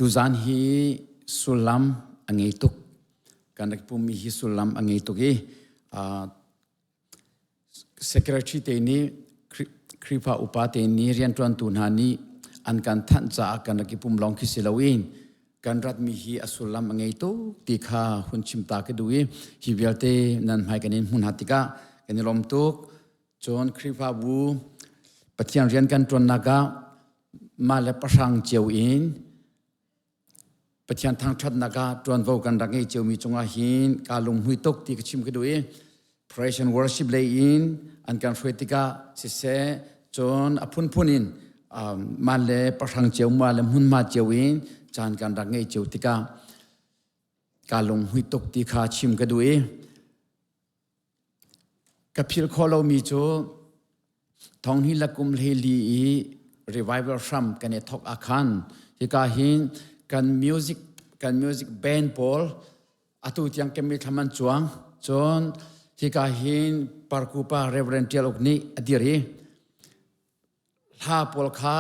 Tuzaan hi sullam a ngei tuk. Kan rak pummi hi sullam a ngei tuk i secretary te nih Khrihfa upa te nih rianṭuantu hna nih an kan thanh caah kan rak i pum lawng khi si loin kan ratmi hi a sullam a ngei tuk ti kha hun chim ta ka duh i hi vialte nan hmai kan in hmun hna tikah kan i lawm tuk. Cun Khrihfabu Pathian rian kan ṭuannak ah mah le pahrang cio in Pathian thangṭhatnak ah ṭuanvo kan rak ngei ciomi cungah hin kaa lunghmui tuk ti ka chim ka duh i praise and worship lei in an kan hruai tikah siseh cun a phunphun in mah le pahrang cio mah le hmunhma cio in caan kan rak ngei cio tikah kaa lunghmui tuk ti kha chim ka duh i Ka philh khawh lomi cu thonghni le kum hleili i revival hram kan i thawk ahkhan hika hin kan music kan music band pawl atu tiang kemi thlam an cuang. Cun hika hin Parku pa Reverend Tial Uk nih a dir i hla pawl kha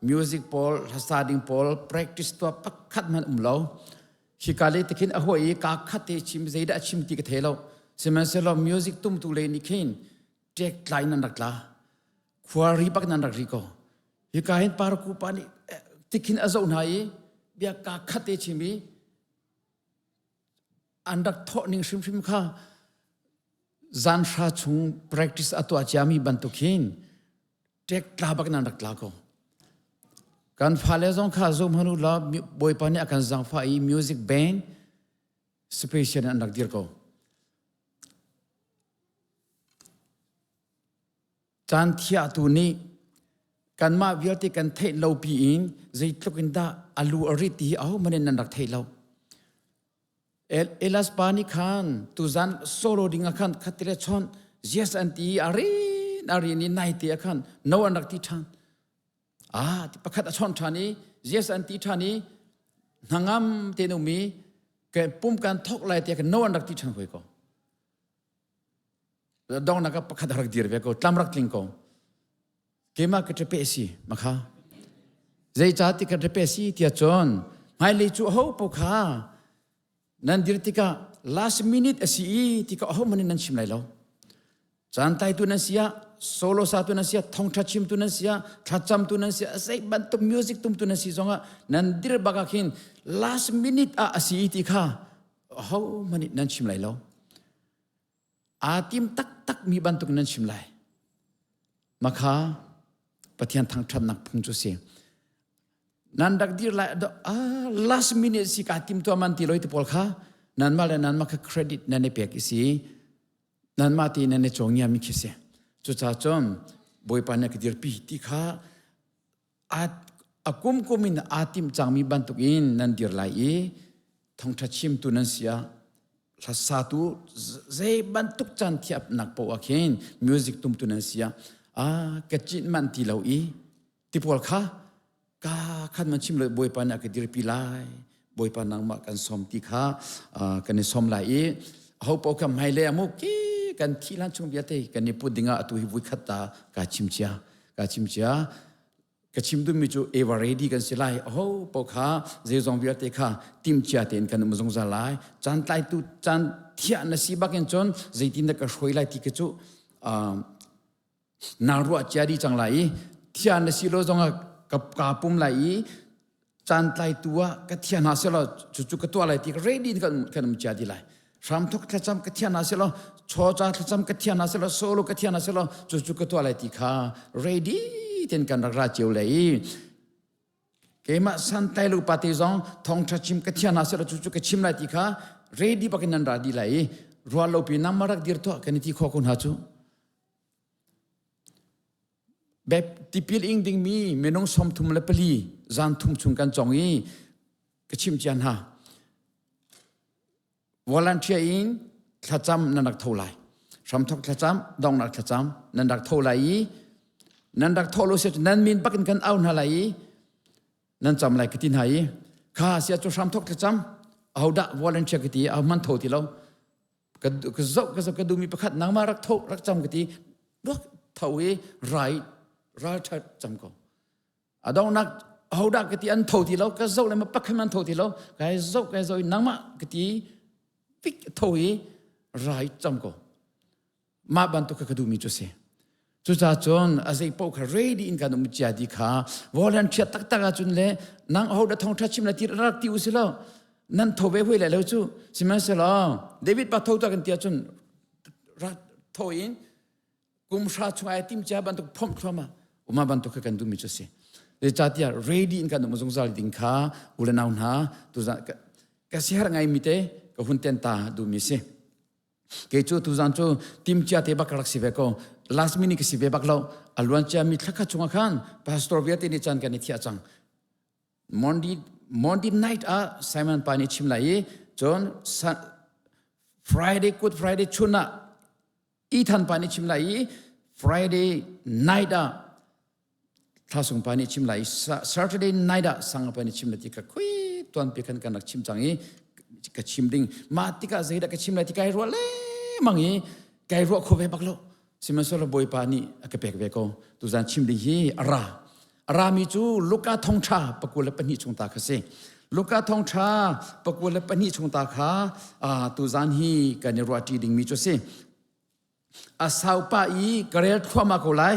music pawl hlasa ding pawl practice tuah pakhat hmanh um lo hika le tikhin a huai i ka khat te chim zeidah chim ti ka thei lo sihmanhsehlaw music tumtu le nih khin ṭek tla in an rak tla khuari bak in an rak ri ko hika hin paraku pa nih tikhin a zoh hna i bia ka khat te chim i an rak thawh ning hrimhrim kha zanhra chung practice a tuah ciami bantuk hin ṭek tla bak in an rak tla ko. Kan fale zong kha zum hanu la Bawipa nih a kan zangfah i music band special an rak dir ko. Caan thiahtu nih kanmah vialte kan theih lo piin zeitluk in dah a lu a rit ti hi ahohmanh in nan rak theih lo. Elas pa nih khan tuzan solo ding ah khan khatile chon yes an ti a rin a rin i nai te ah khan no an rak ti ṭhan. Ah pakhat a chon ṭhan i yes an ti ṭhan i hnangam te um i pum kan thok lai te khan no an rak ti ṭhan hoi ko. Dongnak ah pakhat rak dir ve ko tlam rak tling ko keimah ka ṭepe si makha zeicah ti ka ṭepe si tiah cun hmailei cu aho paoh kha nan dir tikah last minute a si i tikah aho hmanh in nan chim lai lo caan tlaitu nan si ah solo satu nan si ah thongṭha chimtu nan si ah thlacamtu nan si ah zei bantuk music tumtu nan si zongah nan dir bak ah khin last minute ah a si i ti kha aho hmanh nan chim lai lo Aa tim taktakmi bantuk nan chim lai. Makha Pathian thangṭhatnak phung cu si. Nan rak dir lai ah, last minute si ka tim tuah man ti loi te pawl kha nanmah le nanmah kha credit nan i pek i si. Nanmah ti nan i cawngia mi khi si. Cucaah cun Bawipa na ka dirpi ti kha a kumkum in aa tim cangmi bantukin nan dir lai i thawngṭha chimtu nan si ah hlasatu zei bantuk caan thiapnak poah khin music tumtu nan si ah a ka cin man ti lo i tipawl kha ka khan man chim lo bawipa nih a ka dirpi lai bawipa nangmah kan som ti kha kan i som lai i ho paoh kha hmailei ah mu ki kan thi lan chung vialte kan i put dingah atu hi vui khat ta ka chim cia ka chim cia ka chim duhmi cu ever ready kan si lai ho paoh kha zeizong vialte kha tim cia tein kan um zungzal lai caan tlaitu caan thiah na si bakin cun zeitin dah ka hruai lai ti ka cu naa ruah cia dih cang lai i thian na si lo zongah ka, ka pum lai i caan tlaitu ah ka thian hna selaw cucu ka tuah lai ti ka ready kan, kan um cia dih lai hramthok thlacam ka thian hna selaw chawca thlacam ka thian hna selaw solo ka thian hna selaw cucu ka tuah lai ti kha ready ten kan rak ra cio lai i keimah santai lu pate zong thongtha chim ka thian hna selaw cucu ka chim lai ti kha ready bakin nan ra di lai i rual lo pi nang ma rak dir tuah kan i ti kho ko hna cu Tipil ing dingmi minung 34 zan thum chung kan cong i ka chimh cia hna. Volunteer in thlacam nan rak tho lai. Hramthok thlacam, dongnak thlacam nan rak tho lai i nan rak tho lo si nan min bakin kan au hna lai i nan cam lai ka ti hna i kha sia cu hramthok thlacam ahodah volunteer ka ti i ahohmanh tho ti lo ka zoh ka zoh ka duhmi pakhat nangmah rak tho rak cam ka ti rak tho i rai ral ṭhat cam ko a donghnak Ahodah ka ti an tho ti lo ka zoh le ma pakhat an tho ti lo kai zoh kai zoh i nangmah ka ti pik tho i rai cam ko. Mah bantuk kha ka duhmi cu si. Cucaah cun a zei paoh kha ready in kan um cia di kha volunteer taktak ahcun le nang ahodah thawngṭha chim la ti rak ti u si lo nan tho ve hui lai lo cu sihmanhsehlaw David pa tho tuah kan ti ahcun rak tho in kum hra chung ai tim cia bantuk phomh thluahmah uma bantuk kha kan duhmi cu si. Zeicahtiah ready in kan um zungzal ding kha u le nau hna tuzan ka siherh ngaimi te ka hun ten ta duhmi si. Kei cu tuzan cu timcia te bak ka rak si ve ko. Last minute ka si ve bak lo. A luan cia mi thlakhat chungah khan pastor vialte nih caan kan i thiah cang. Monday, Monday night ah Simon pa nih chim lai i cun Friday Good Friday chun ah Ethan pa nih chim lai i Friday night ah Thlasung pa nih chim lai i Saturday night ah sanga pa nih chim lai ti ka khui tuan pi khan kan rak chim cang i ka chim ding mah tikah zeidah ka chim lai ti kai ruah lengmang i kai ruah kho ve bak lo sihmanhsehlaw Bawipa nih a ka pek ve ko tuzan chim ding hi a ra a rami cu Luka thongṭha 22 chung ta kha si Luka thongṭha 22 chung ta kha tuzan hi kan i ruahṭi dingmi cu si A saupa i ka rel thluahmah ko lai.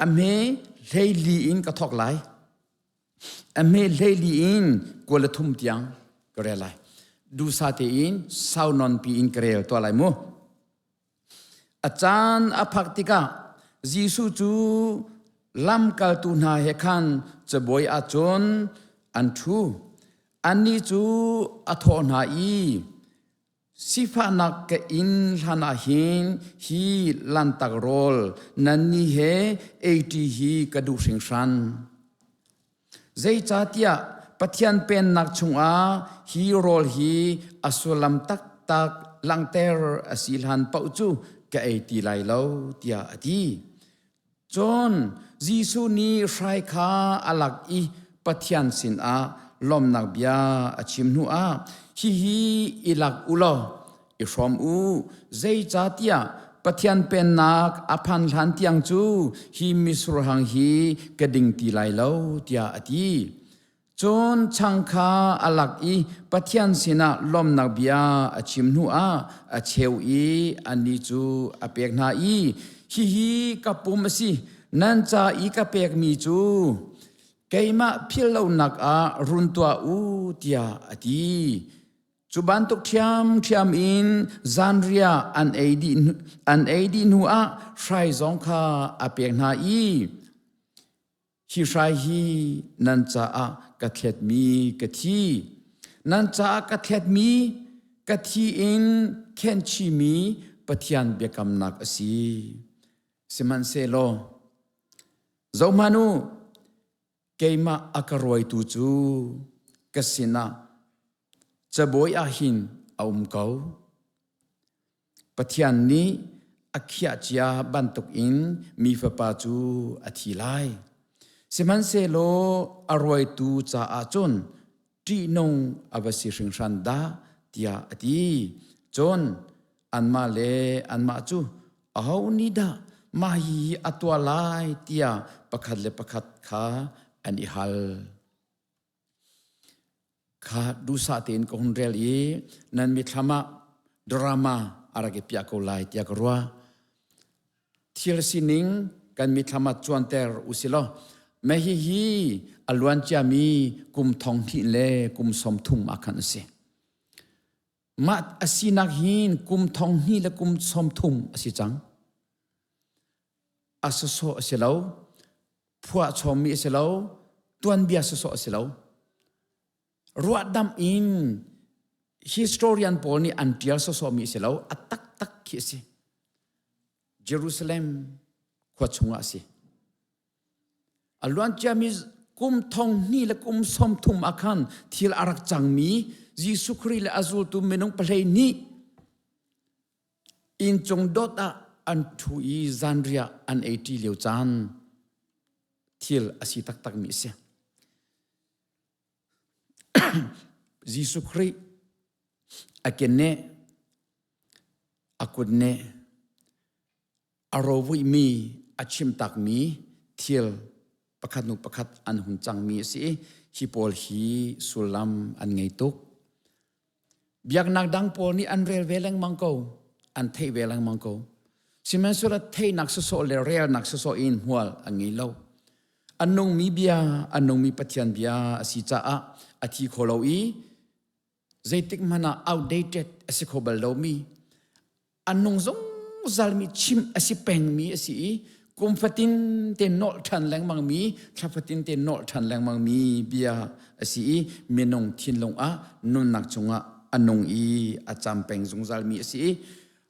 A hme 14 in ka thawk lai. A hme 14 in 23 tiang ka rel lai. Dusa tein sau non pi in ka rel tuah lai mu. A caan a phak tikah Jesuh cu lamkaltu hna he khan cabuai ah cun an ṭhu. Annih cu a thawh hna i, Sifahnak ka inn hlan ah hin hi lantak rawl nannih he eiṭi hi ka duh hringhran. Zeicahtiah Pathian Pennak chungah hi rawl hi a sullam taktak langhter a si hlan paoh cu ka ei ti lai lo, tiah a ti. Cun Jesuh nih hrai kha a lak i Pathian sinah lawmhnak bia a chim hnuah hihi i lak u law i hrawm u, zeicahtiah Pathian Pennak a phan hlan tiang cu hi mitsur hang hi ka ding ti lai lo, tiah a ti. Cun chang kha a lak i Pathian sinah lawmhnak bia a chim hnuah a cheu i annih cu a pek hna i, Hihi ka pum a si, nan ca i ka pekmi cu keimah philh lonak ah run tuah u, tiah a ti. Cu bantuk ṭhiamṭhiam in zanriah an ei dih, an ei dih hnuah hrai zong kha a pek hna i, Hi hrai hi nan caah ka thletmi ka thi. Nan caah ka thletmi ka thi in khenchimi Pathian biakamnak a si. Sihmanhsehlaw, zohhmanh u, keimah a ka rawitu cu ka sinah cabuai ah hin a um ko. Pathian nih a khiah cia bantukin mi fapa cu a thi lai. Sihmanhsehlaw a rawitu caah cun ṭihnung a va si hringhran dah tiah a ti. Cun anmah le anmah cu aho nih dah mah hihi a tuah lai tiah pakhat le pakhat kha an i hal. Kha duhsah tein ka hun rel i nan mithlam ah drama a rak i piah ko lai tiah ka ruah. Thil sining kan mithlam ah cuanter usilaw mah hihi a luan ciami kum thong hnih le kum sawm thum ah khan a si. Mah a sinak hin kum thong hnih le kum sawm thum a si cang. A sawsawh a si lo. Phuahchawmmi a si lo. Tuanbia sawsawh a si lo. Ruahdamh in historian pawl nih an ṭial sawsawhmi a si lo. A taktak khi a si. Jerusalem khua chungah a si. A luanciami kum thong hnih le kum sawm thum ah khan thil a rak cangmi Jesuh Khrih le a zultu minung 12 Inncung dot ah an ṭhu i zanriah an eiṭi lio caan thil a si taktakmi a si. Jesuh Khrih a keneh, a kutneh, a rovuihmi, a chimtakmi thil. Pakhat hnu pakhat an hun cangmi a si i hi pawl hi sullam an ngei tuk. Biaknak dang pawl nih an rel ve lengmang ko, an theih ve lengmang ko. Sihmanhsehlaw theihnak sawsawh le relnak sawsawh in hmual an ngei lo. A nungmi bia, a nungmi Pathian bia a si caah a thi kho lo i zeitik hmanh ah outdated a si kho bal lomi a nung zungzalmi chim a si pengmi a si i kum fatin te nolh ṭhan lengmangmi thla fatin te nolh ṭhan lengmangmi bia a si i minung thinlung ah nunnak chungah a nung i a cam peng zungzalmi a si i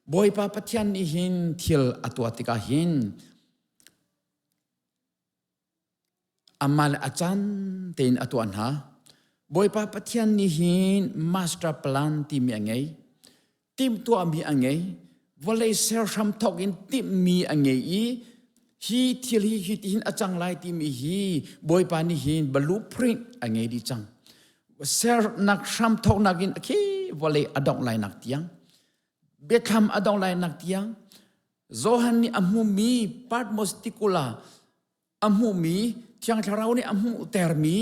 Bawipa Pathian nih hin thil a tuah tikah hin Amah le a caan tein a tuah hna. Bawipa Pathian nih hin master plan timi a ngei. Timhtuahmi a ngei. Vawlei ser hram thawk in timhmi a ngei i hi thil hi hi tihin a cang lai timi hi Bawipa nih hin blueprint a ngei dih cang. Sernak hram thawknak in khi vawlei a dongh lai nak tiang biathlam a dongh lai nak tiang Johan nih a hmumi Patmos tikula a hmuhmi Thiang Thlarau nih a hmuhtermi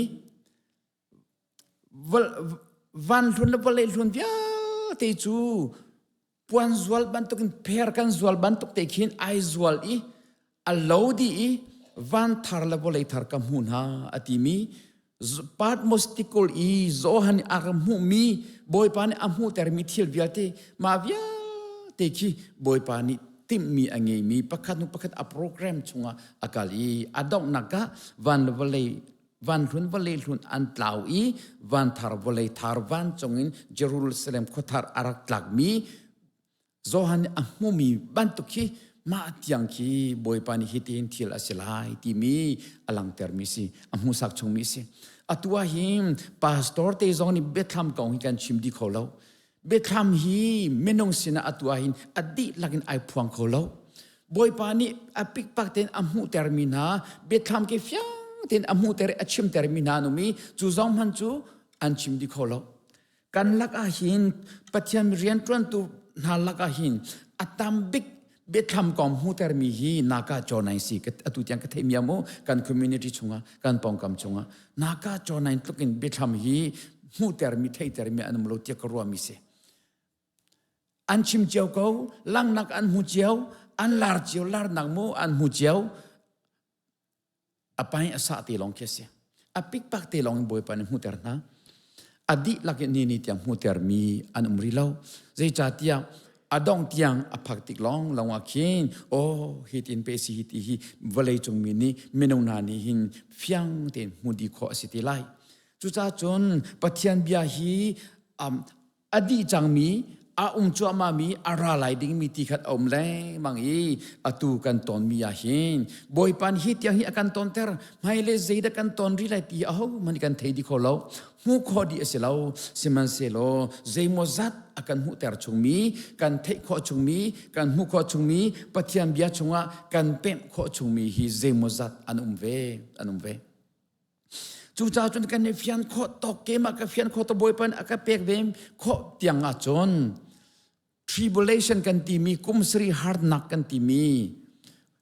van hlun le vawlei hlun vialte cu puan zual bantukin pher kan zual bantuk te khin ai zual i a lo dih i van thar le vawlei thar ka hmu hna a timi Patmos tikul i Johan nih a rak hmuhmi Bawipa nih a hmuhtermi thil vialte mah vialte khi Bawipa nih timhmi a ngeimi pakhat hnu pakhat a program chungah a kal i a donghnak ah van le vawlei van hlun vawlei hlun an tlau i van thar vawlei thar vancung in Jerusalem khuathar a rak tlakmi Johan nih a hmumi bantuk khi mah tiang khi Bawipa nih hitin thil a si lai timi a langhtermi si a hmuhsak chungmi si. Atu ah hin pastor te zong nih biathlam kong hi kan chim dih kho lo. Biathlam hi minung sinah atu ah hin a dihlak in ai phuang kho lo. Bawipa nih a pikpak tein a hmuhtermi hna biathlam ke fiang tein a hmuhter i a chimtermi hna an um i cu zong hmanh cu an chim dih kho lo. Kan lak ah hin Pathian rianṭuantu hna lak ah hin a tam bik biathlam kong hmuhtermi hi naka chawnai si atu tiang ka theih mu kan community chungah kan pawngkam chungah naka chawnai tluk in biathlam hi hmuhtermi theitermi an um lo tiah ka ruahmi si. An chim cio ko, langnak an hmu cio, an lar cio, larnak mu an hmu cio. A pai a sah te lawng khi a si. A pikpak te lawng in Bawipa nih hmuhter hna. A dihlak in ni ni tiang hmuhtermi an um rih lo. Zeicahtiah a dong tiang a phak tik lawng lawng ah khin aw hi tin pe si hi ti hi vawlei cung mi nih minung hna nih hin fiang tein hmu dih khawh a si ti lai. Cucaah cun Pathian bia hi a dih cangmi a um cuahmahmi a ra lai dingmi ti khat a um lengmang i atu kan tonmi ah hin Bawipa nih hi tiang hi a kan tonter hmailei zeidah kan ton rih lai ti aho hmanh kan thei dih kho lo hmuh khawh dih a si lo sihmanhsehlaw zeimawzat a kan hmuhter chungmi kan theih khawh chungmi kan hmuh khawh chungmi Pathian bia chungah kan pemh khawh chungmi hi zeimawzat an um ve an um ve. Cucaah cun kan i fian khawh tawk keimah ka fian khawh to Bawipa nih a ka pek ve khawh tiang ahcun tribulation kan timi kum sarih harnak kan timi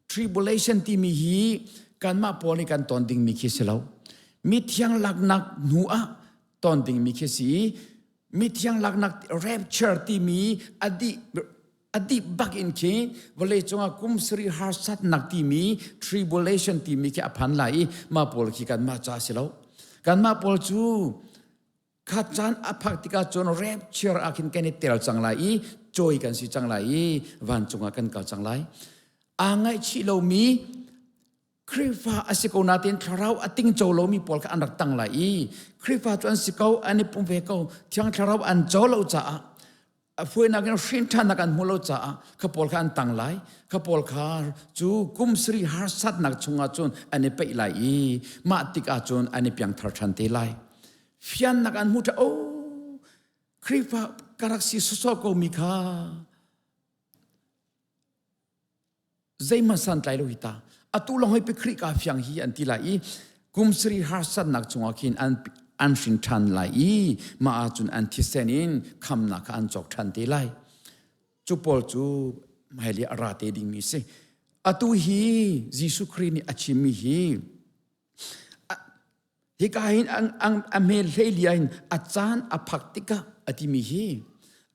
tribulation timi hi kanmah pawl nih kan ton dingmi khi si lo. Mithiang laknak hnu ah ton dingmi khi si i mithiang laknak rapture timi a dih A dih bak in khi vawlei cungah kum sarih harsatnak timi tribulation timi khi a phan lai i mah pawl khi kanmah ca a si lo. Kanmah pawl cu kha caan a phak tikah cun rapture ah khin kan i tel cang lai i cawi kan si cang lai i vancung ah kan kal cang lai. Aa ngaihchih lomi Khrihfa a si ko nain thlarau a tingco lomi pawl kha an rak tang lai i Khrihfa cu an si ko an i pum ve ko Thiang Thlarau an co lo caah a fuainak in hrin ṭhannak an hmuh lo caah kha pawl kha an tang lai kha pawl kha cu kum sarih harsatnak chungah cun an i peih lai i mah tikah cun an i piangthar ṭhan te lai fiannak an hmu ṭha o Khrihfa ka rak si sawsawh ko mi kha zeihmanh santlai lo hi ta atu lawng hoi pe Khrih ka fiang hi an ti lai i kum sarih harsatnak chungah khin an an hrin ṭhan lai i mah ahcun an thisen in khamnak kha an cawk ṭhan te lai cu pawl cu hmailei a ra te dingmi si atu hi Jesuh Khrih nih a chimmi hi. Hika hin a hmel hleili ah hin a caan a phak tikah a timi hi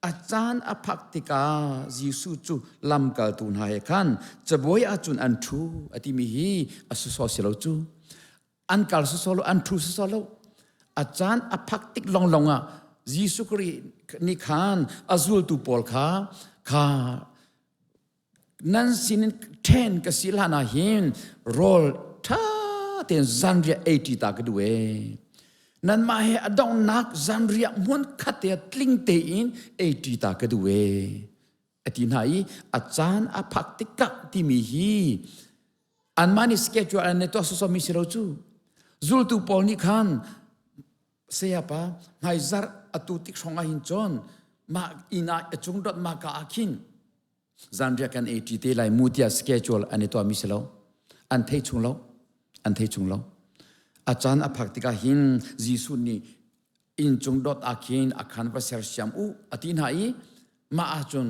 a caan a phak tikah Jesuh cu lamkaltu hna he khan cabuai ah cun an ṭhu a timi hi a sawsawh si lo cu. An kal sawsawh lo, an ṭhu sawsawh lo. A caan a phak tik lawnglawng ah Jesuh Khrih nih khan a zultu pawl kha kha Nan sinin ṭhen ka si hlan ah hin rawl ṭha tein zanriah ei ṭi ta ka duh ee. Nanmah he a donghnak zanriah hmun khat te tling tein ei ṭi ta ka duh ee. A ti hna i a caan a phak tikah timi hi anmah nih schedule an i tuah sawsawmi si lo cu. Zultu pawl nih khan sayapa hmaizarh atu tik hrawng ah hin cun mah inn ah a cung dot mah ka ah khin Zanriah kan ei ṭi te lai mu tiah schedule an i tuahmi si lo. An thei chung lo. An thei chung lo. A caan a phak tikah hin Jesuh nih inn cung dot ah khin a khan va sersiam u a ti hna i mah ahcun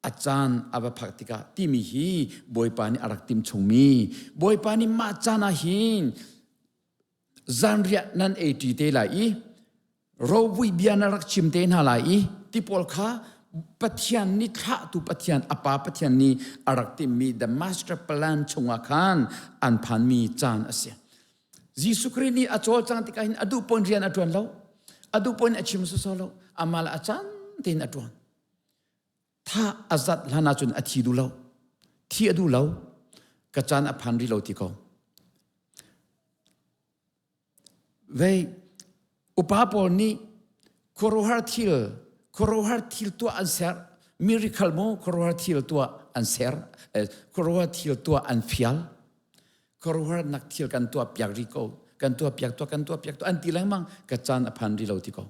a caan a va phak tikah timi hi Bawipa nih a rak tim chungmi Bawipa nih mah caan ah hin zanriah nan ei ṭi te lai i rovui bia na rak chim te hna lai i ti pawl kha Pathian nih thlahtu Pathian a pa Pathian nih a rak timhmi the master plan chungah khan an phanmi caan a si. Jesuh Khrih nih a cawlcang tikah hin a duh pon rian a ṭuan lo. A duh pon a chim sawsawh lo. Amah le a caan tein a ṭuan. Thah a zat hlan ahcun a thi duh lo. Thi a duh lo. Ka caan a phan rih lo ti ko. Vei upa pawl nih khuaruahhar thil khuaruahhar thil tuah an ser miracle mu khuaruahhar thil tuah an ser khuaruahhar thil tuah an fial khuaruahhar nak thil kan tuah piak ri ko kan tuah piak tuah kan tuah piak tuah an ti lengmang ka caan a phan ri lo ti ko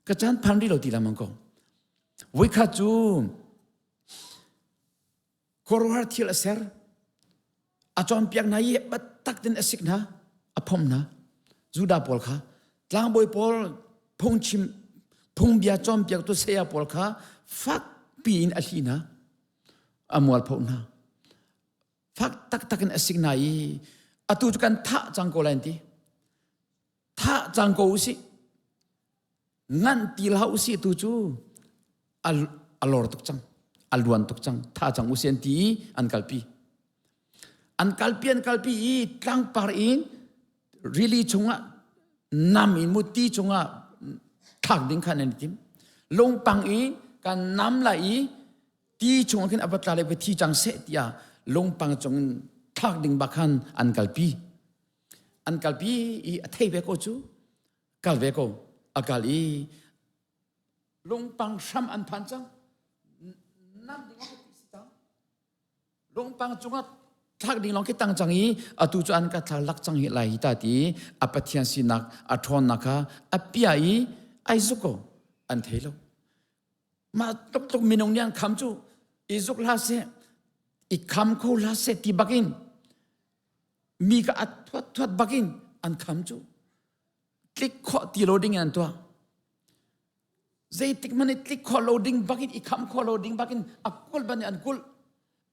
ka caan phan ri lo ti lengmang ko Voikhat cu khuaruahhar thil a ser. A cawnpiak hna i biatak tein a sik hna, a phomh hna. Judah pawl kha tlangbawi pawl phungchim phungbia cawnpiaktu saya pawl kha fakpi in a hli hna, a mualphoh hna. Fak taktak in a sik hna i atu cu kan thah cang ko lai an ti. Thah cang ko usih. Nganh ti hlah usih tu cu a lor tuk cang a luan tuk cang tha cang usih an ti i an kalpi an kalpi an kalpi i tlangpar in rili chungah nam in mutti chungah thlak ding khan an i tim lungpang in kan nam lai i ti chungah khin a va tla le va thi cang seh tiah lungpang cung in thlak ding bak khan an kalpi an kalpi i a thei ve ko cu kal ve ko a kal i lungpang hram an phan cang nam ding si cang lungpang cungah thlak ding lawng khi tang cang i atu cu an ka thla lak cang hi lai hi ta ti a pathian sinak a ṭhawnnak kha a pia i ai zuk ko an thei lo mah tluk tluk minung nih an kham cu i zuk hlah seh i kham kho hlah seh ti bakin mi ka at thuat thuat bakin an kham cu tlik khawh ti lo ding in an tuah zeitik hmanh i tlik khawh lo ding bakin i kham khawh lo ding bakin a kul ban an kul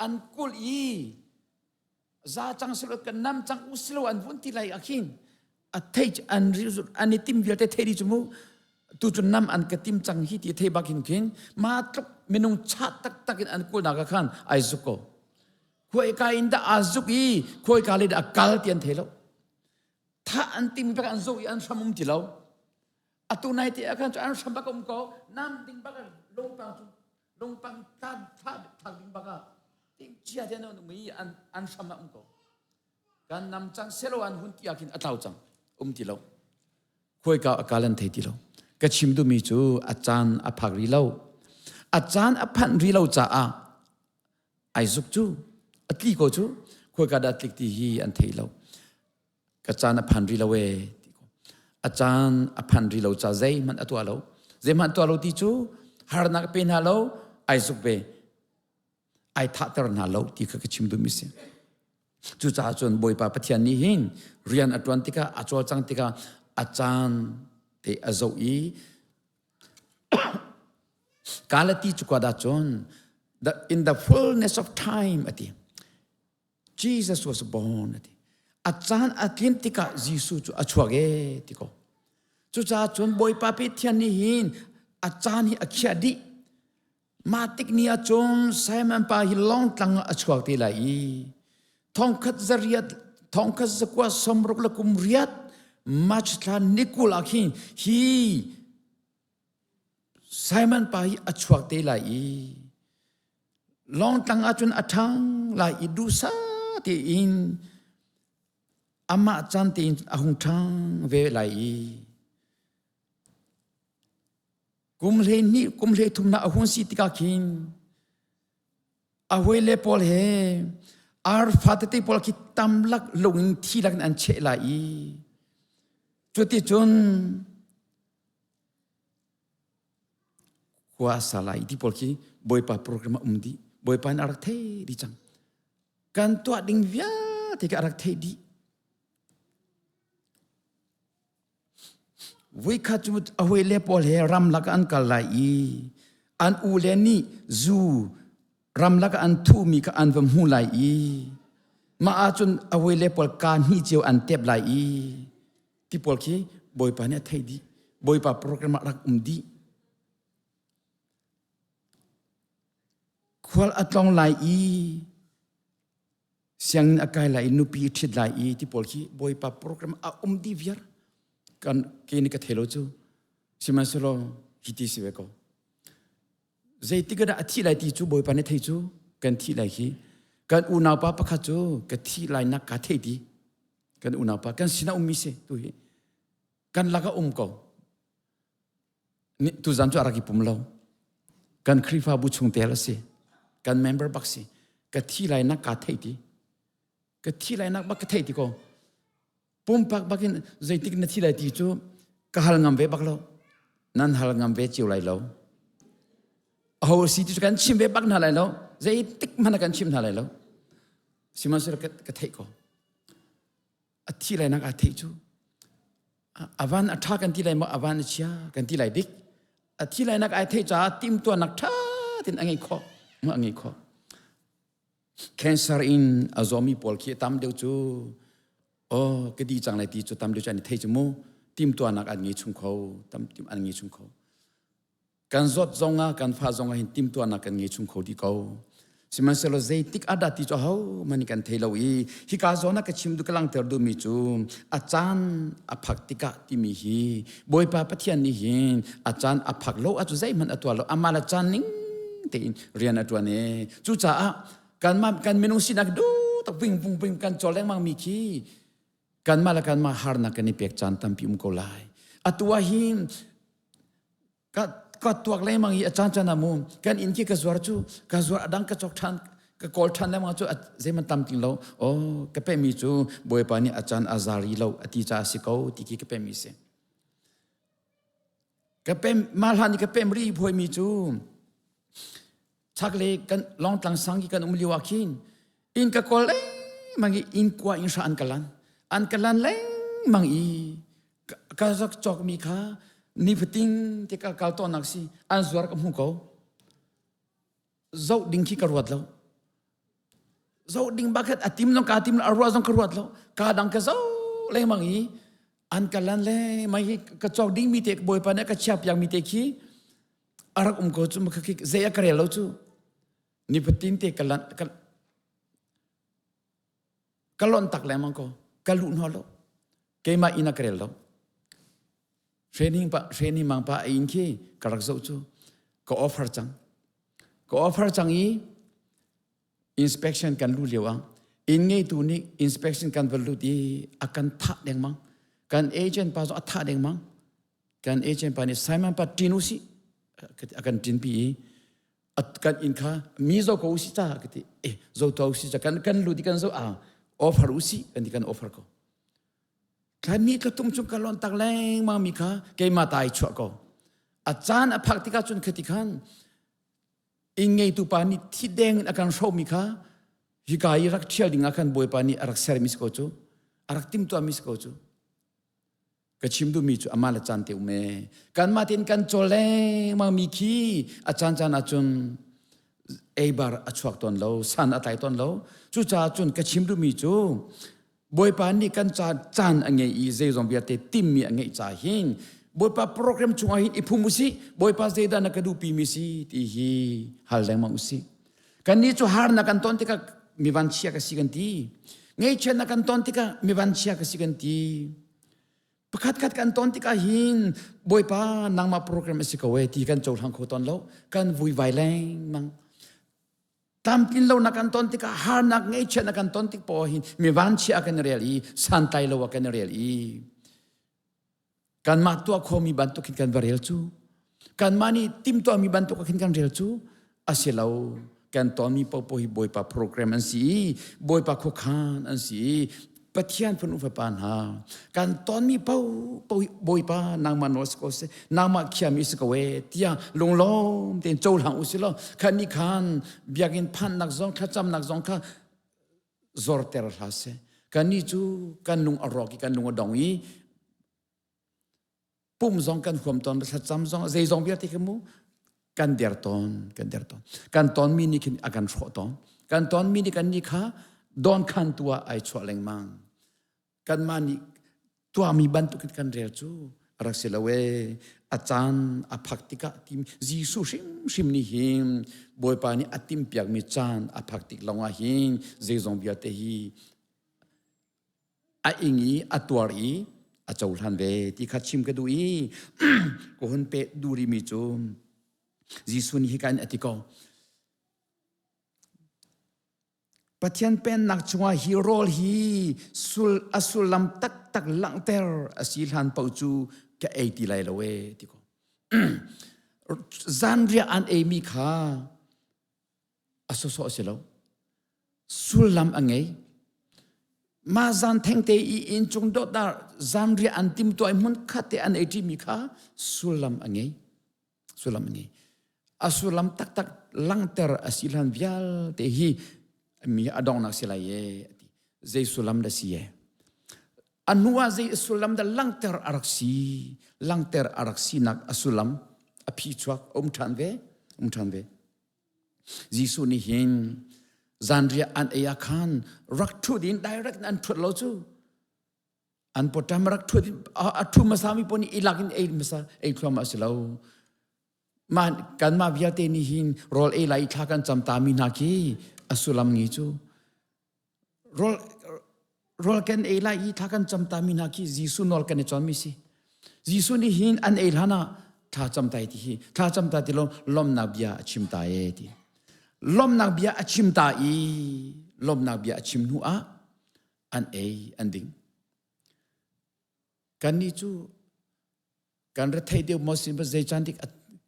an kul i za cang silo kan nam cang usilo an vun ti lai akhin a thei an an i tim vialte thei di cu mu tu cu nam an ka tim cang hi ti thei bak hin khin ma tluk minung chat taktak in an kul nak khan ai zuk ko khuai ka in dah aa zuk i khuai ka le dah a kal ti an thei lo thah an tim bak an zoh i an hram um ti lo atu nai te ah khan cu an hram bak um ko nam ding bak lungpang cu lungpang tlan thla thak ding bak ah ting chia te an um i an an hram ah um ko kan nam cang selo an hun ti ah khin a tlau cang um ti lo khuaika a kal an thei ti lo ka chim duhmi cu a caan a phak ri lo a caan a phanh ri lo caah ai zuk cu a tli ko cu khuaika dah tlik ti hi an thei lo ka caan a phan ri lo ee ti ko a caan a phan ri lo ca zeihmanh a tuah lo zeihmanh tuah lo ti cu harnak pe hna lo ai zuk ve ai thahter hna lo ti kha ka chim duhmi si cucaah cun Bawipa Pathian nih hin rian a ṭuan tikah a cawlcang tikah a caan te a zoh i Galati cuka cun the, in the fullness of time ati Jesus was born ati. A caan a tlin tikah Jesuh cu a chuak e ti ko. Cucaah cun Bawipa Pathian nih hin a caan hi a khiah dih. Mah tik ni ah cun Simon pa hi lawngtlang ah a chuak te lai i thongkhat zariat thongkhat zakua sawmruk le kum riat March thla nikul ah khin hi Simon pa hi a chuak te lai i lawngtlang ah cun a ṭhang lai i duhsah tein amah caan tein a hung ṭhang ve lai i Kum 12 kum 13 na a hun si tikah khin a hawile pawl he arfa tete pawl khi tamlak lung in thi lak in an cheh lai i cuticun khua a sa lai ti pawl khi Bawipa program a um dih. Bawipa nih a rak thei dih cang. Kan tuah ding vialte khi a rak theih dih. Voikhat cu a hawile pawl he ramlak ah an kal lai i an ule nih zu ramlak ah an thuhmi kha an va hmu lai i mah ahcun a hawile pawl kaa hnih cio an tep lai i ti pawl khi Bawipa nih a theih dih. Bawipa program ah rak um dih. Khual a tlong lai i sianginn a kai lai i nupi i ṭhit lai i ti pawl khi Bawipa program a um dih viar. Kan ke nih ka thei lo cu. Sihmanhsehlaw hi ti si ve ko. Zeitik dah a thih lai ti cu Bawipa nih thei cu kan thih lai khi. Kan unaupa pakhat cu ka thih lai nak ka thei ti. Kan unaupa kan sinah ummi si tu hi. Kan lakah um ko. Tuzan cu a rak i pum lo. Kan Khrihfabu chungtel a si. Kan member bak si. Ka thi lai nak kaa thei ti. Ka thi lai nak bak ka thei ti ko. Pumpak bak in zeitik na thi lai ti cu ka hal ngam ve bak lo. Nan hal ngam ve cio lai lo. Aho si ti cu kan chim ve bak hna lai lo. Zeitik hmanh kan chim hna lai lo. Sihmanhsehlaw ka theih ko. A thi lai nak aa theih cu avan a ṭha kan ti lai maw avan a chia kan ti lai dik a thi lai nak ai theih caah timtuahnak ṭha tin a ngei khawh a ngei khawh cancer in a zawmi pawl khi tam deuh cu oh ka di cang lai ti cu tam deuh cu an i thei cu mu timtuahnak an ngei chung kho tam an ngei chung kho Kan zawt zongah kan fa zongah hin timtuahnak kan ngei chung kho dih ko. Sihmanhsehlaw zeitik ah dah ti cu ahohmanh nih kan thei lo i hika zawn ah ka chim duh ka langhter duhmi cu a caan a phak tikah timi hi Bawipa Pathian nih hin a caan a phak lo ahcun zeihmanh a tuah lo amah le caan ning tein rian a ṭuan i cucaah kanmah kan minung sinak duh tak ving vung ving kan cawl lengmang mi khi kanmah le kanmah harnak kan i pek caan tampi um ko lai. Atu ah hin ka ka tuak lengmang i a caan caan ah mu kan inn khi ka zuar cu ka zuar a dang ka cawk ṭhan ka kawl ṭhan lengmang cu zeihmanh tam ting lo oh ka pehmi cu Bawipa nih a caan a za rih lo a ti caah a si ko ti khi ka pehmi si ka pem mah hlan i ka pem rih phuaimi cu chaklei kan longtlang sang i kan um lio ah khin inn ka kawl lengmang i inn kua in hra an ka lan an ka lan lengmang i ka rak cawkmi kha nifatin te ka kal tawnnak si an zuar ka hmu ko zoh ding khi ka ruat lo zoh ding bakhat a tim zong ka tim a ruah zong ka ruat lo ka dang ka zoh lengmang i an ka lan lengmang hi ka cawk ding mi te bawipa nih ka chia piak mi te khi a rak um ko cu ma khi zei a ka rel lo cu nifatin te ka lan ka ka lonh tak lengmang ko ka luh hna lo keimah inn a ka rel lo training pa training mang pa a inn khi ka rak zoh cu ka offer cang ka offer cang i inspection kan lu lio ah inn ngeitu nih inspection kan va lut i a kan thah dengmang kan agent pa zong a thah dengmang kan agent pa nih Simon pa ṭin usih a kan ṭinpi i kan inn kha mi zo ko usih ca ka ti eh zo to usih ca kan kan lut i kan zo ah offer usih kan ti kan offer ko thla ni thla tum chung ka lon tak lengmang mi kha keimah ta i chuah ko a caan a phak tikah cun khati khan inn ngeitu pa nih thi deng in a kan hromi kha hika i rak ṭhial ding ah khan Bawipa nih a rak sermi si ko cu a rak timhtuahmi si ko cu Ka chim duhmi cu amah le caan te um ee. Kanmah tein kan cawl lengmang mi khi a caan caan ahcun eibar a chuak tawn lo, san a tlai tawn lo. Cucaah cun ka chim duhmi cu. Bawipa nih kan ca caan a ngei i zeizong vialte timmi a ngeih ca hin Bawipa program chungah hin i phum usih. Bawipa zeidah na ka duhpi mi si ti hi hal lengmang usih. Kannih cu harnak kan ton tikah mi vanchia ka si kan ti. Ngaihchiatnak kan ton tikah mi vanchia ka si kan ti. Pakhat khat kan ton tikah hin Bawipa nangmah program a si ko e ti kan cohlang kho tawn lo. Kan vuivai lengmang. Tlamtlin lonak kan ton tikah harnak ngaihchiatnak kan ton tik poah hin mi vanchia kan rel i santlai lo ah kan rel i kanmah tuah khomi bantuk hin kan va rel cu kanmah nih timtuahmi bantuk khin kan rel cu a si lo. Kan tonmi paohpaoh hi Bawipa program an si i Bawipa khuakhan an si i Pathian fanu fapa hna kan tonmi paohpaoh hi Bawipa nangmah nawl si ko seh, nangmah khiami si ko e tiah lunglawm tein cohlang u si law khan nih khan biakinn phannak zong thlacamnak zong kha zorter hlah seh. Kannih cu kan lung a rawk i kan lung a dong i pum zong kan huam tawn, thlacam zong zeizong vialte khi mu kan der tawn, kan der tawn. Kan tonmi nih khin a kan hrawh tawn. Kan tonmi nih kan nih kha don khan tu ah ai chuah lengmang. Kanmah nih tuahmi bantuk in kan rel cu a rak si lo e. A caan a phak tikah tim Jesuh hrimhrim nih hin Bawipa nih a timpiakmi caan a phak tik lawngah hin zeizong vialte hi a ing i a tuar i a cohlan ve ti kha chim ka duh i ka hun pe duh rihmi cu Jesuh nih hika in a ti ko. Pathian Pennak chungah hi rawl hi sul a sullam taktak langhter a si hlan paoh cu ka ei ti lai lo e ti ko. Zanriah an eimi kha a sawsawh a si lo. Sullam a ngei. Mah zan thengte i inncung dot ah zanriah an timtuah i hmun khat te an ei ṭimi kha sullam a ngei. Sullam a ngei. A sullam taktak langhter a si hlan vialte hi mi a donghnak si lai e ati. Zei sullam dah si e? A hnu ah zei sullam dah langhter a rak si? Langhter a rak sinak a sullam a phi chuak um ṭhan ve, um ṭhan ve. Jesuh nih hin zanriah an ei ah khan rak ṭhut in direct in an ṭhut lo cu. An pawṭam rak ṭhut in a ṭhu hmasami pawl nih i lak in ei hmasa ei thluahmah a si lo. Mah kanmah vialte nih hin rawl ei lai i thla kan cam tami hna khi a sullam ngi cu. Rawl rawl kan ei lai i thla kan cam tami hna khi Jesuh nawl kan i cawnmi si. Jesuh nih hin an ei hlan ah thla cam tai ti hi thla cam ta ti lo lawmnak bia a chim ta e ti. Lawmnak bia a chim ta i lawmnak bia a chim hnu ah an ei an ding. Kannih cu kan rethei deuh maw sin zei caan dik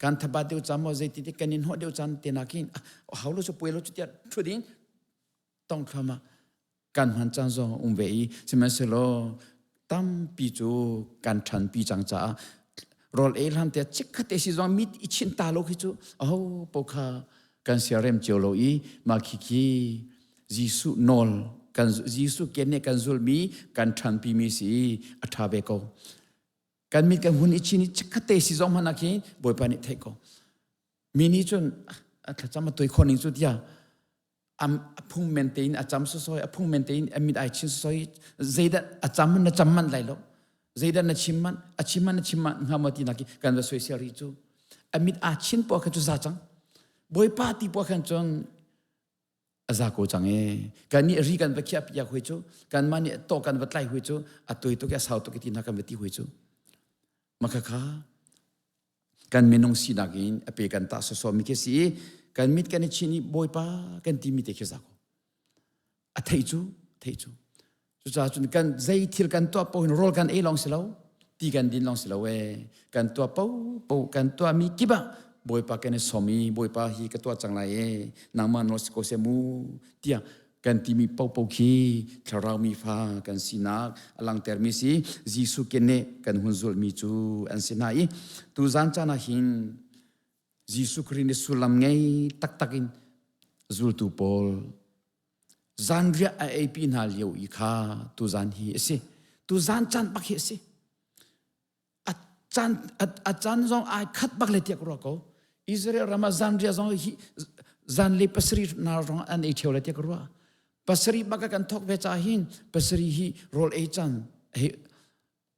kan thaba deuh caan maw zei ti dik kan in hnawh deuh caan te nakin hau lo cu puai lo cu tiah thu ding tong thluama kan hman caan zong um ve i sihmanhsehlaw tampi cu kan ṭhanpi cang caah rawl ei hlan te chikkhat te si zong mit i chinh ta lo khi cu aho po kha kan siarem cio lo i mah khi khi Jesuh nawl kan Jesuh ken kan zulmi kan ṭhanpi mi si a ṭha ve ko. Kan mit kan hun i chin i chikkhatte si zong hmanh ah khin Bawipa nih theih ko. Mi nih cun a thlacam a tuai khawh ning cu tiah a phung men tein a cam sosoi, a phung men tein a mit ai chin sosoi, zeidah a cam na cam manh lai lo, zeidah na chim manh, a chim manh na chim manh hnga maw ti nak kan va soisel rih cu. A mit aa chin poah kha cu za cang. Bawipa ti poah khan cun a za ko cang e. Kan nih ri kan va khiah piak hui cu, kanmah nih tawh kan va tlai hui cu, a tui tuk i a sau tuk i ti hna kan va ti hui cu. Makhakha kan minung sinak in a pe kan tah sawsawh mi khi si i kan mit kan i chin i Bawipa kan timi te khi za ko. A theih cu, theih cu. Cucaah cun kan zei thil kan tuah paoh hin rawl kan ei lawng si lo, ti kan din lawng si lo ee. Kan tuah paohpaoh kan tuahmi kip ah Bawipa kan i sawm i Bawipa hi ka tuah cang lai ee, nangmah nawl si ko seh mu tiah kan timi paohpaoh khi thlarau mi fa kan sinak a langhtermi si. Jesuh keneh kan hun zulhmi cu an si hna i tuzan caan ah hin Jesuh Khrih nih sullam ngei taktak in zultu pawl zanriah a eipi hna lio i kha tuzan hi a si. Tuzan caan bak hi a si. A caan a caan zong ai khat bak le tiah ka ruah ko. Israel ram ah zanriah zong hi zan le pasarih na rong an ei ṭheo le tiah ka ruah. Pasarih bak kan thok ve ca hin pasarih hi rawl ei caan hi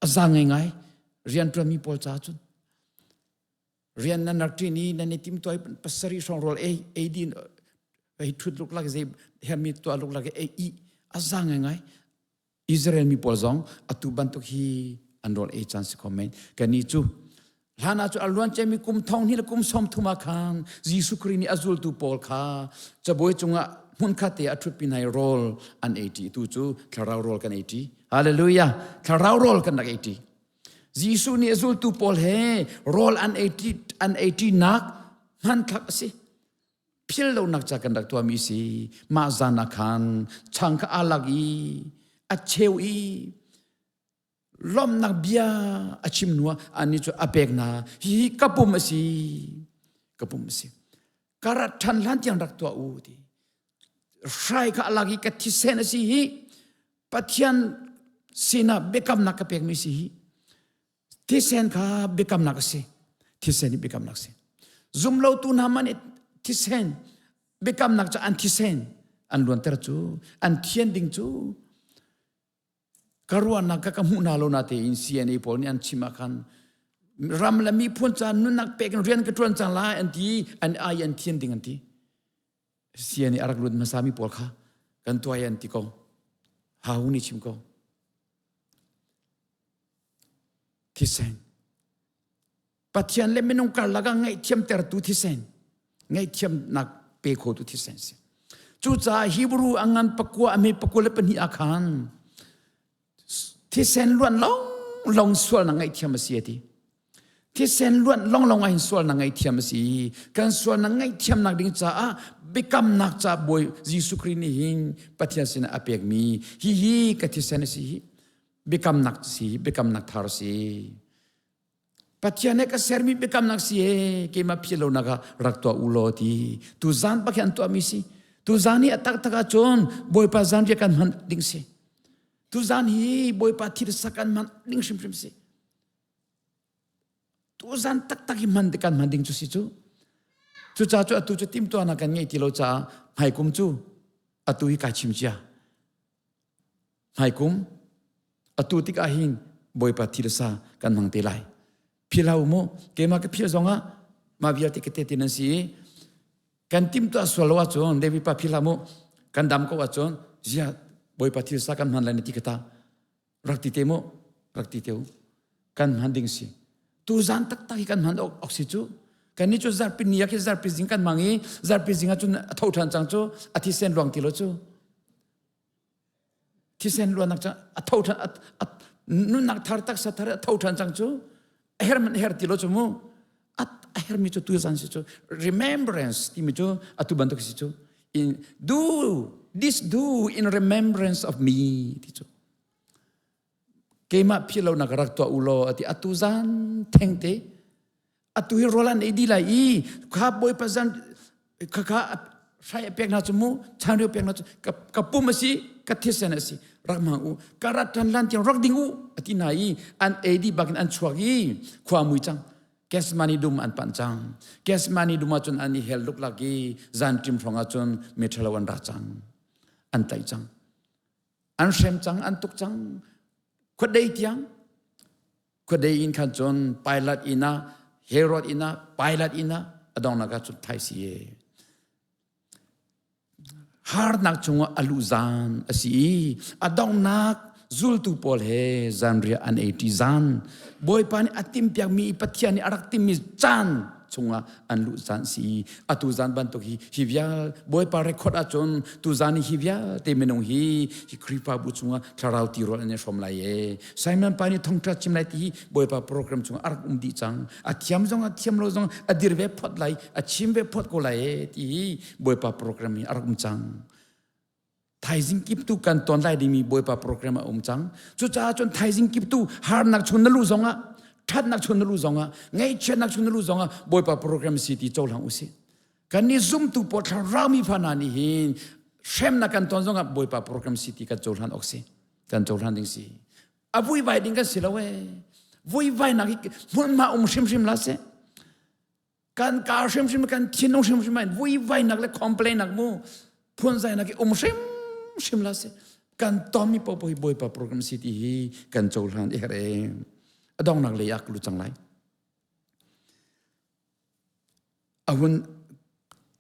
a za ngai rian ṭuanmi pawl ca cun rian nan rak ṭin i nan i timtuai pasarih hrawng rawl ei ei din ei ṭhut luklak zei hermi tuah luklak ei i a za ngai Israel mi pawl zong atu bantuk hi an rawl ei caan si kho men kannih cu hlan ah cu a luan ciami kum thong hnih le kum sawm thum ah khan Jesuh Khrih nih a zultu pawl kha cabuai cungah hmunkhat te a ṭhutpi hna i rawl an ei ṭi tu cu thlarau rawl kan ei ṭi hallelujah thlarau rawl kan rak ei ṭi Jesuh nih a zultu pawl he rawl an ei ṭi an ei ṭinak hmanthlak a si phil lonak ca kan rak tuahmi si mah zan ah khan chang kha aa lak i a cheu i lawmhnak bia a chim hnuah anih cu a pek hna hihi ka pum a si ka pum a si ka rat ṭhan hlan tiang rak tuah u ti hrai kha a lak i ka thisen a si hi Pathian sinah biakamnak ka pekmi si hi thisen kha biakamnak a si thisen hi biakamnak a si zumlotu hna man i thisen biakamnak cu an thisen an luanter cu an thian ding cu Ka ruahnak ka ka hmuh hna lo na tein CNA pawl nih an chim ah khan ram le miphun ca nunnak pek in rian ka ṭuan cang lai an ti an ai an thian ding an ti CNA a rak lut hmasa mi pawl kha kan tuai an ti ko hau nih chim ko thisen Pathian le minung karlak ah ngaihthiamtertu thisen, ngaihthiamnak pe khotu thisen si. Cucaah Hebrew a ngan pakua a me pakua le pahnih ah khan thisen luan long long sualnak ngaihthiam a si a ti. Thisen luan long long ah hin sualnak ngaihthiam a si. Kan sualnak ngaihthiamnak ding caah biakamnak ca Bawi Jesuh Khrih nih hin Pathian sinah a pekmi hihi ka thisen a si hi biakamnak si biakamnak thar si. Pathian he ka sermi biakamnak si he keimah philh lonak ah rak tuah u law ti tu zan bak hi an tuahmi si tu zan hi a taktak ahcun Bawipa zanriah kan hman ding si tu zan hi Bawipa thil sak kan hman ding hrimhrim si tu zan taktak hi hman kan hman ding cu si cu cucaah cu atu cu timtuahnak kan ngei ti lo caah hmaikum cu atu hi kai chim cia Hmaikum atu tikah hin Bawipa thi le sa kan hmang te lai. Phil hau mu keimah ka phil zongah mah vialte ka te ti nan si i kan timtuah sual lo ahcun Levi pa phil hlah mu kan dam ko ahcun zia Bawipa thil sa kan hman lai na ti ka ta rak ti te mu rak ti te u kan hman ding si tu zan taktak hi kan hman awk si cu kan ni cu zarpi ni ah khi zarpi zing kan hmang i zarpi zing ah cun a tho ṭhan cang cu a thisen luang ti lo cu Thisen luannak cu a tho ṭhan nunnak thar taksa thar a tho ṭhan cang cu a her man her ti lo cu mu a hermi cu tu zan si cu remembrance timi cu atu bantuk si cu in do this do in remembrance of me ti cu keimah phih lonak rak tuah u law ati atu zan thengte atu hi rawl an ei dih lai i kha bawipa zan kha kha hrai a pek hna cu mu chanreu pek hna cu ka, ka pum a si ka thisen a si rak hmang u ka rat ṭhan lan tiang rak ding u a ti hna i an ei dih bakin an chuak i khua mui cang Gethsemane dum an panh cang Gethsemane dum ah cun an i hel luklak i zan ṭim hrawng ah cun mi ṭhalo an ra cang an tlaih cang an hrem cang an tuk cang khuadei tiang khuadei in khan cun Pilate inn ah Herod inn ah Pilate inn ah a donghnak ah cun thai si e harnak chungah a luh zan a si i a donghnak zultu pawl he zanriah an ei ṭi zan Bawipa nih a timpiakmi Pathian nih a rak timmi caan chungah an luh caan si atu zan bantuk hi hi vial bawipa record ahcun tu zan hi vialte minung hi hi Khrihfabu chungah thlarau tirawl an i hrawm lai e Simon pa nih thongtha chim lai ti hi bawipa program chungah a rak um dih cang a thiam zong a thiam lo zong a dir ve phot lai a chim ve phot ko lai e ti hi bawipa program hi a rak um cang Thaizing kip tu kan ton lai dingmi Bawipa program a um cang. Cucaah cun thaizing kip tu harnak chung na lu zongah, ṭhatnak chung na lu zongah, ngaihchiatnak chung na lu zongah Bawipa program si ti cohlang usih. Kan nih zumtu pawl thlarau mi fa hna nih hin hremnak kan ton zongah Bawipa program si ti kan cohlan awk si. Kan cohlan ding si. A vuivai ding kan si lo ee. Vuivainak hi hmunhma um hrimhrim la seh. Kan kaa hrimhrim kan thinlung hrimhrim ah vuivainak le complain nak mu phunzainak hi um hrimhrim hrim la si. Kan tonmi paoh hi Bawipa program si ti hi kan cohlan i herh e. A dongnak lei ah ka lut cang lai. A hun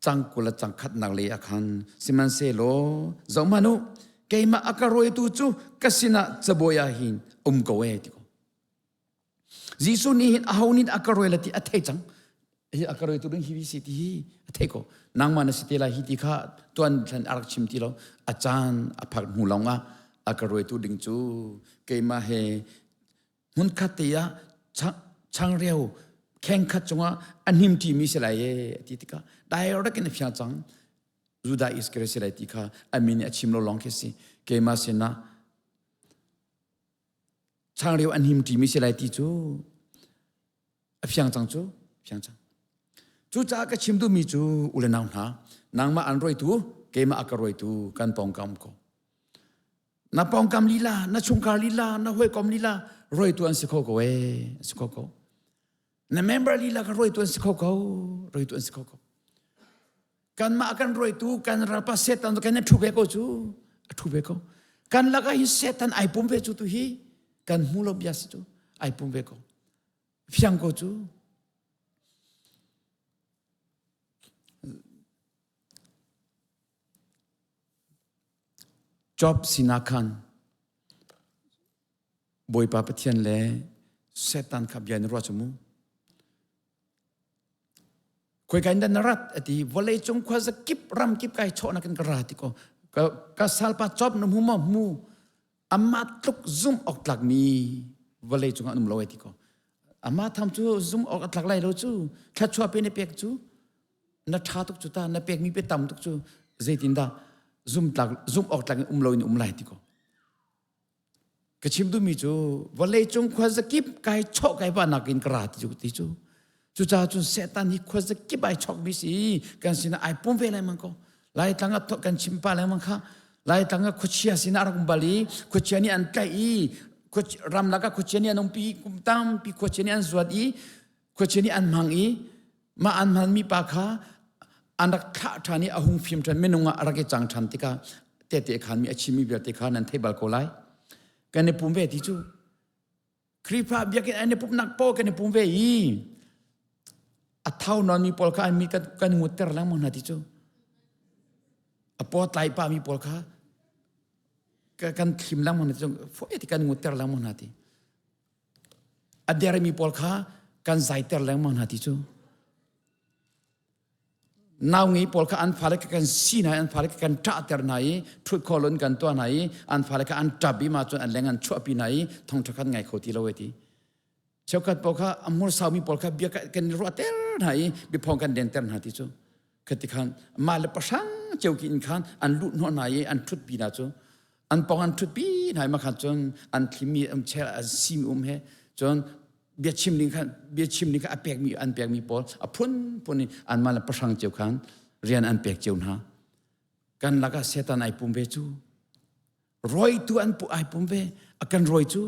cang kul a cang khatnak lei ah khan sihmanhsehlaw zohhmanh u keimah a ka rawitu cu ka sinah cabuai ah hin um ko e ti ko. Jesuh nih hin aho nih a ka rawi la ti a thei cang. Hi a ka rawitu ding hi si ti hi a thei ko. Nangmah na si te lai hi ti kha tuan thlan a rak chim ti lo. A caan a phak hnu lawng ah a ka rawitu ding cu keimah he hmunkhat te ah changreu khengkhat cungah a hnim ṭimi si lai e ti tikah direct in a fiang cang. Judah Iskariot si lai ti kha a min a chim lo lawng khi si. Keimah sinah changreu an him ṭimi si lai ti cu a fiang cang cu fiang cang cucaah ka chim duhmi cu u le nau hna nangmah an rawitu keimah a ka rawitu kan pawngkam ko na pawngkam lila na chungkhar lila na hawikom lila rawitu an si kho ko ee si kho ko na member lila ka rawitu an si kho ko rawitu an si kho ko Kanmah kan ruaitu kan ralpa Satan kan i ṭhu ve ko cu a ṭhu ve ko. Kan lakah hin Satan ai pum ve cu tu hi kan hmu lo bia si cu ai pum ve ko. Fiang ko cu. Job sinah khan Bawipa Pathian le Satan kha bia in ruah cu mu. Khoika in dah na rat a ti vawlei cung khuazakip ram kip kai chawhnak in ka ra ti ko ka, ka salpa cop na hmu maw hmu amah tluk zum awk tlak mi vawlei cungah an um lo ai ti ko amah tham cu zum awk a tlak lai lo cu thluachuah pe na pek cu na ṭha tuk cu ta na pek mi pe tam tuk cu zeitindah zum tlak zum awk tlak in um lo in um lai ti ko Ka chim duhmi cu vawleicung khuazakip kai chawh kai va nakin ka ra ti cu ti cu. Cucaah cun Satan hi khuazakip ai chawkmi si kan sinah ai pum ve lengmang ko. Laitlang ah kan chim pa lengmang kha. Laitlang ah khuachia sinah a rak um bal i khuachia nih an tlaih i ramlak ah khuachia nih an umpi kum tampi khuachia nih an zuat i khuachia nih an hmang i mah an hmanmi pa kha an rak thlah ṭhan i a hung fim ṭhan minung ah a rak i cang ṭhan tikah tehte khanmi a chimmi vialte kha nan thei bal ko lai kan i pum ve ti cu Khrihfa biakinn an i pumhnak paoh kan i pum ve i a thau nawnmi pawl kha an mi kan, kan ngutter lengmang hna ti cu a paw tlai pahmi pawl kha kan thlim lengmang hna ti cu foi ti kan ngutter lengmang hna ti A dermi pawl kha kan zaiter lengmang hna ti cu. Nau ngei pawl kha an fale kha kan si hna i an fale kha kan ṭahter hna i ṭhut khawlun kan tuah hna i an fale kha an ṭap i mah cun an leng an chuahpi hna i thongṭha khan ngai kho ti lo e ti. Cheukhat pawl kha a hmur saumi pawl kha bia kan i ruahter hna i biaphawng kan denter hna ti cu. Khati khan mah le pahrang ceu ki in khan an luh hnawh hna i an ṭhutpi hna cu an pong an ṭhutpi hna i makhan cun an thlimi um chel an simi um he cun biachim ding khan biachim ding kha a pekmi an pekmi pawl a phunphun in anmah le pahrang cio khan rian an pek cio hna kan lakah Satan ai pum ve cu rawitu an pu ai pum ve a kan rawi cu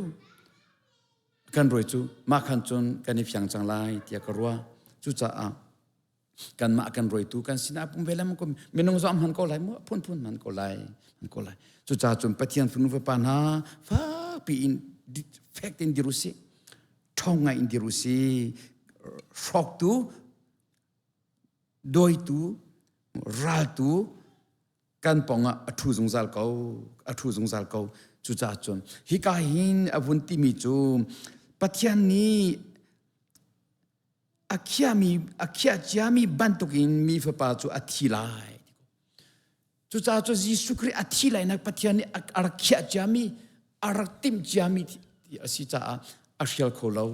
kan rawi cu mah khan cun kan i fiang cang lai tiah ka ruah cucaah kanmah kan rawitu kan sinah pum ve lengmang ko minung zong hman ko lai mu phunphun hman ko lai hman ko lai cucaah cun Pathian fanu fapa hna fakpi in fek tein dir usih ṭhawng ngai in dir usih hrawktu dawitu raltu kan pongah a ṭhu zungzal ko a ṭhu zungzal ko cucaah cun hika hin a vun timi cu Pathian nih a khiami a khiah ciami bantukin mi fapa cu a thi lai cucaah cu Jesuh Khrih a thi lainak Pathian nih a rak khiah ciami a rak timh ciami ti a si caah a hrial kho lo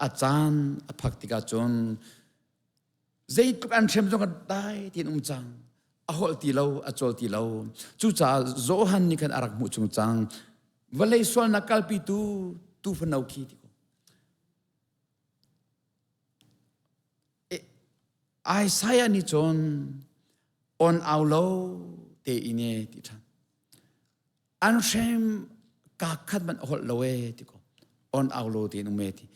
a caan a phak tikah cun zeitluk an hrem zong a dai tiin um cang a holh ti lo a cawl ti lo cucaah Johan nih khan a rak hmuh chung cang vawlei sualnak kalpitu tuufano khi ti ko Isaiah nih cun on au lo te in e ti ṭhan. An hrem ka khat man holh lo e ti ko. On au lo te in um e ti.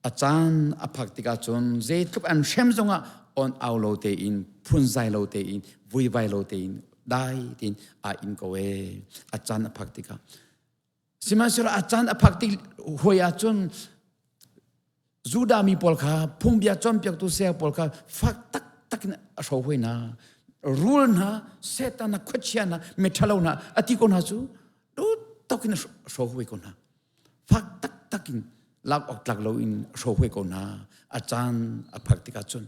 A caan a phak tikah cun zeitluk an hrem zongah on au lo tein phunzai lo tein vuivai lo tein. Dai tiin aa in ko e. A caan a phak tikah. Sihmanhsehlaw a caan a phak tik huai ahcun Judah mi pawl kha phungbia cawnpiaktu saya pawl kha fak taktak in a hro hoi hna. Rul hna, Satan hna, khuachia hna, miṭhalo hna a ti ko hna cu duh in a hro hoi ko hna. Fak taktak in lak awk tlak loin a hro hoi ko hna. A caan a phak tikah cun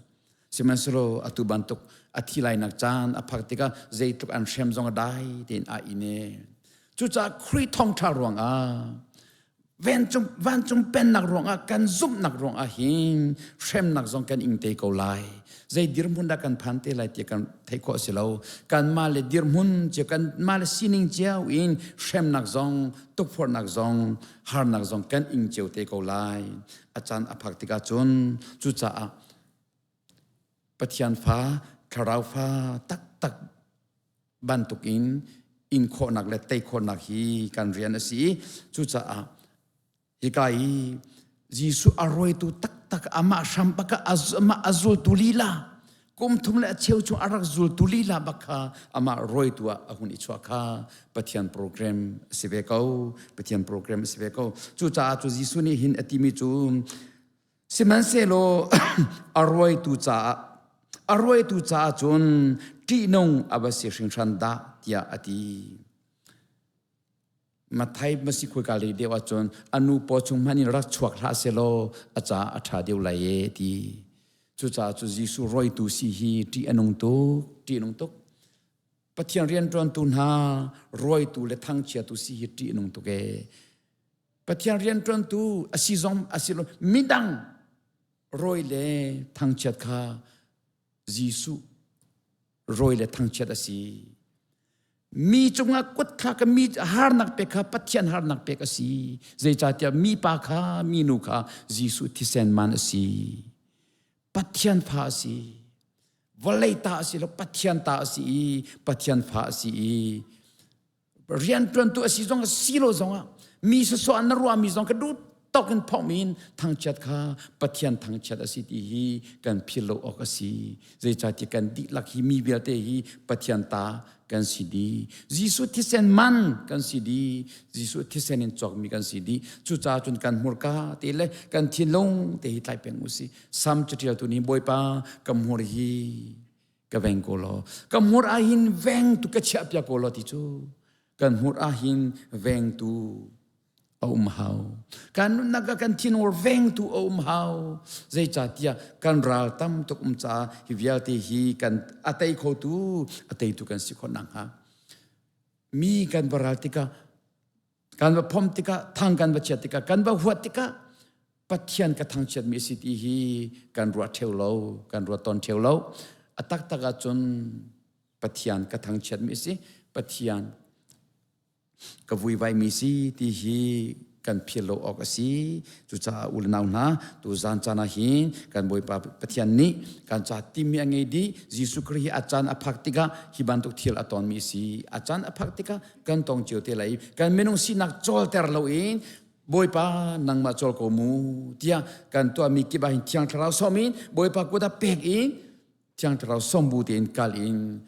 sihmanhsehlaw atu bantuk a thi lainak caan a phak tikah zeitluk an hrem zong a dai tein aa in e. Cucaah Khrih thawngṭha ruangah vancung vancung pennak ruangah kan zumhnak ruangah hin hremnak zong kan ing te ko lai. Zei dirhmun dah kan phan te lai tiah kan theih khawh si lo. Kanmah le dirhmun cio kanmah le sining cio in hremnak zong tukforhnak zong harnak zong kan ing cio te ko lai. A caan a phak tikah cun cucaah Pathian fa thlarau fa taktak bantukin in khawhnak le tei khawhnak hi kan rian a si i cucaah hika i Jesuh a rawitu taktak amah hram bak amah a zultu lila kum thum le a cheu chung a rak zultu lila bak kha amah rawitu ah a hun i chuah kha Pathian program a si ve ko. Pathian program a si ve ko. Cucaah cu Jesuh nih hin a timi cu Sihmanhsehlaw a ruaitu caah a ruaitu caah cun ṭihnung a va si hringhran dah tiah a ti. Mathai masi khuika lei deuh ahcun a nu paw chung hmanh in rak chuak hlah selaw a caah a ṭha deuh lai e ti. Cucaah cu Jesuh rawitu si hi ṭih a nung tuk, ṭih a nung tuk. Pathian rianṭuantu hna rawitu le thangchiatu si hi ṭih a nung tuk e. Pathian rianṭuantu a si zong a si lo midang rawi le thangchiat kha Jesuh rawi le thangchiat a si. Mi cungah kut kha ka mi harnak pek kha Pathian harnak pek a si. Zeicahtiah mi pa kha mi nu kha Jesuh thisen man a si. Pathian fa a si. Vawlei ta a si lo Pathian ta a si i Pathian fa a si i Rianṭuantu a si zong a si lo zongah mi sawsawh na ruahmi zong ka duh tawk in phawkmi in thangchiat kha Pathian thangchiat a si ti hi kan philh lo awk a si. Zeicahtiah kan dihlak hi mi vialte hi Pathian ta kan si dih. Jesuh thisen man kan si dih. Jesuh thisen in cawkmi kan si dih. Cucaah cun kan hmurka te le kan thinlung te hi tlai peng u si. Sam caṭialtu nih Bawipa ka hmur hi ka veng ko law ka hmur ah hin vengtu ka chiah piak ko law ti cu kan hmur ah hin vengtu a um hau kan nunnak ah kan thinur vengtu a um hau zeicahtiah kan ral tam tuk um caah hi vialte hi kan a tei khotu a teitu kan si khawh nakhnga mi kan va ral tikah Kan va phom tikah, thang kan va chiat tikah, kan va huat tikah Pathian ka thangchiatmi a si ti hi kan ruah ṭheo lo, kan ruat tawn ṭheo lo. A taktak ahcun Pathian ka thangchiatmi a si, Pathian ka vuivaimi si ti hi kan phil lo awk a si. Cucaah u le nau hna, tu zan caan ah hin kan Bawipa Pathian nih kan ca timi a ngei dih. Jesuh Khrih hi a caan a phak tikah hi bantuk thil a tonmi a si. A caan a phak tikah kan tong cio te lai. Kan minung sinak cawlter loin Bawipa nangmah cawl ko mu tiah kan tuahmi kip ah hin Thiang Thlarau sawm in Bawipa kut ah pek in Thiang Thlarau sawm bu tein kal in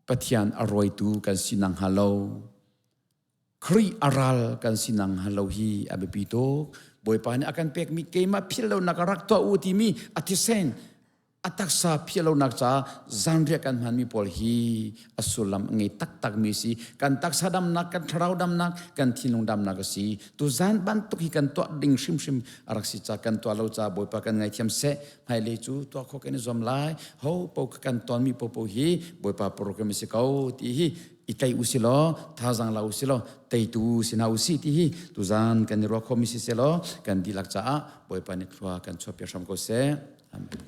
Pathian a rawitu kan si nang hnga lo. Khrih a ral kan si nang hnga lo hi a biapi tuk. Bawipa nih a kan pekmi keimah philh lonak a rak tuah u timi a thisen a taksa phiahlonak caah zanriah kan hmanmi pawl hi a sullam a ngei taktakmi si. Kan taksa damnak, kan thlarau damnak, kan thinlung damnak a si. Tu zan bantuk hi kan tuah ding hrimhrim a rak si ca kan tuah lo ca Bawipa kan ngaithiam seh. Hmailei cu tuah khawh kan i zuam lai. Ho po kan tonmi popo hi Bawipa program a si ko ti hi i tei u si law thazang la u si law teitu si hna u si ti hi tuzan kan i ruah khomi si seh law kan dihlak caah Bawipa nih thlua kan chuahpiak hram ko seh. Amen.